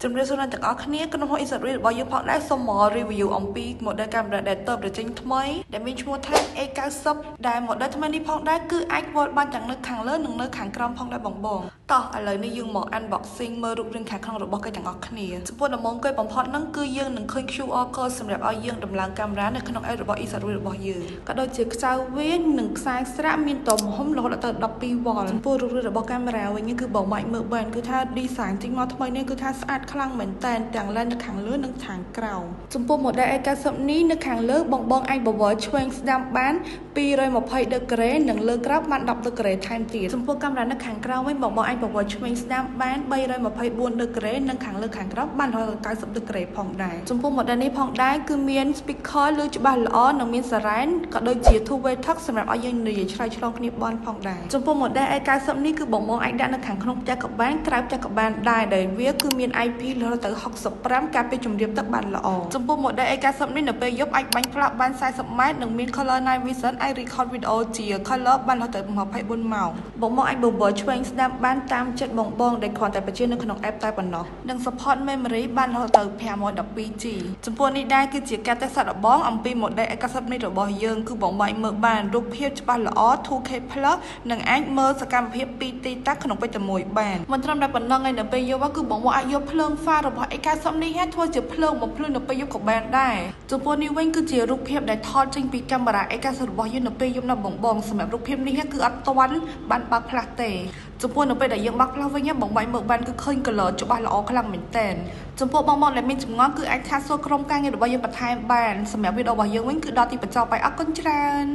ជំរាបសួរអ្នកទាំងអស់គ្នាក្រុមហ៊ុន Isabri របស់យើងផងដែរសូមមក review អំពី model កាមេរ៉ាដែលទើបតែចេញថ្មីដែលមានឈ្មោះថា A90 ដែល model ថ្មីនេះផងដែរគឺអាចវល់បានទាំងនៅខាងលើនិងនៅខាងក្រោមផងដែរបងបងតោះឥឡូវនេះយើងមក unboxing មើលរូបរាងខាងក្នុងរបស់គេទាំងអស់គ្នាចំពោះដំបូងគេបំផុតហ្នឹងគឺយើងនឹងឃើញ QR code សម្រាប់ឲ្យយើងដំឡើងកាមេរ៉ានៅក្នុង app របស់ Isabri របស់យើងក៏ដូចជាខ្សៅវានិងខ្សែស្រាក់មានទំហំរហូតដល់ទៅ12វ៉ុលចំពោះរូបរាងរបស់កាមេរ៉ាវិញគឺបងអាចមើលបានគឺថា design ចេញមកថ្មីនេះគឺថាស្អាតខ្លាំងមែនតើទាំង lens នៅខាងលើនិងខាងក្រោមចំពោះ model A90 នេះនៅខាងលើបងបងអាចបវរឆ្វេងស្ដាំបាន220ដឺក្រេនិងលើក្រោមបាន10ដឺក្រេថែមទៀតចំពោះកាមេរ៉ានៅខាងក្រោមវិញបងបងអាចបវរឆ្វេងស្ដាំបាន324ដឺក្រេនិងខាងលើខាងក្រោមបាន190ដឺក្រេផងដែរចំពោះ model នេះផងដែរគឺមាន speaker ឮច្បាស់ល្អនិងមានសារ៉ែនក៏ដូចជា two way talk សម្រាប់ឲ្យយើងនិយាយឆ្លើយឆ្លងគ្នាបានផងដែរចំពោះ model A90 នេះគឺបងបងអាចដាក់នៅខាងក្នុងផ្ទះក៏បានក្រៅផ្ទះក៏បានដែរដែលវាគឺមាន IP រហូតទៅ65ការពារជំរាបទឹកបានល្អចំពោះ model A90 នេះនៅពេលយប់អាចបាញ់ flash បាន40ម៉ែត្រនិងមាន color night vision អាច record video ជា color បានរហូតទៅ24ម៉ោងបងបងអាចបបរឆ្វេងស្ដាំបានតាមចិត្តបងបងដែលគ្រាន់តែបញ្ជានៅក្នុង app តែប៉ុណ្ណោះនិង support memory បានរហូតទៅ 512G ចំពោះនេះដែរគឺជាការតេស្តសាកល្បងអំពី model A90 នេះរបស់យើងគឺបងបងអាចមើលបានរូបភាពច្បាស់ល្អ 2K+ និងអាចមើលសកម្មភាពពីរទីតាំងក្នុងពេលតែមួយបានមិនត្រឹមតែប៉ុណ្ណឹងឯនៅពេលយប់គឺបងបងអាចយកភ្លើងហ្វារបស់ A90 នេះធ្វើជាភ្លើងបំភ្លឺនៅពេលយប់ក៏បានដែរចំពោះនេះវិញគឺជារូបភាពដែលថតចេញពីកាមេរ៉ា A90 របស់យើងនៅពេលយប់ណាបងបងសម្រាប់រូបភាពនេះគឺអត់ទាន់បានបើកផ្លាស់ទេចំពោះនៅពេលដែលយើងបើកផ្លាស់វិញបងបងមើលបានគឺឃើញ color ច្បាស់ល្អខ្លាំងមែនទែនចំពោះបងបងដែលមានចម្ងល់គឺអាច chat សួរក្រុមការងាររបស់យើងបន្ថែមបានសម្រាប់វីដេអូរបស់យើងវិញគឺដល់ទីបញ្ចប់ហើយអរគុណច្រើន។